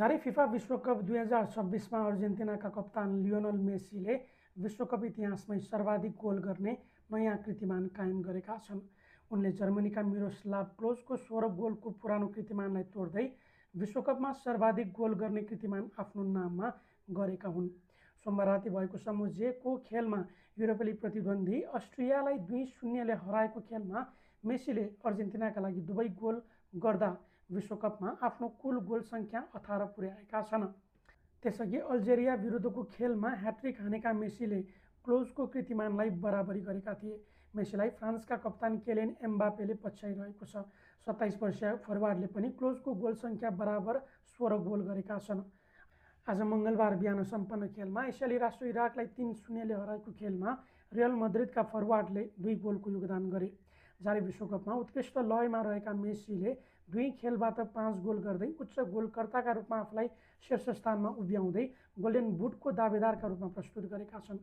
जारी फिफा विश्वकप 2026 में अर्जेन्टिना का कप्तान लियोनल मेसीले विश्वकप इतिहास में सर्वाधिक गोल गर्ने नयाँ कीर्तिमान कायम गरेका छन्। उनले जर्मनीका मिरोस्लाव क्लोजको 16 गोलको पुरानो कीर्तिमानलाई तोड्दै विश्वकपमा सर्वाधिक गोल गर्ने कीर्तिमान आफ्नो नाममा गरेका हुन्। सोमबार राति भएको समोजेको खेलमा युरोपेली प्रतिद्वन्दी अस्ट्रियालाई 2-0ले हराएको खेलमा मेसीले अर्जेन्टिनाका लागि दुवै गोल गर्दा विश्वकपमा आफ्नो कुल गोल सङ्ख्या 18 पुर्याएका छन्। त्यसअघि अल्जेरिया विरुद्धको खेलमा ह्याट्रिक हानेका मेसीले क्लोजको कीर्तिमानलाई बराबरी गरेका थिए। मेसीलाई फ्रान्सका कप्तान केलियन एम्बापेले पछ्याइरहेको छ। 27 वर्षीय फरवार्डले पनि क्लोजको गोल सङ्ख्या बराबर 16 गोल गरेका छन्। आज मङ्गलबार बिहान सम्पन्न खेलमा एसियाली राष्ट्र इराकलाई 3-0ले हराएको खेलमा रियल मद्रिदका फरवार्डले 2 गोलको योगदान गरे। जारी विश्वकपमा उत्कृष्ट लयमा रहेका मेसीले 2 खेलबाट 5 गोल गर्दै उच्च गोलकर्ताका रूपमा आफूलाई शीर्ष स्थानमा उभ्याउँदै गोल्डन बुटको दावेदारका रूपमा प्रस्तुत गरेका छन्।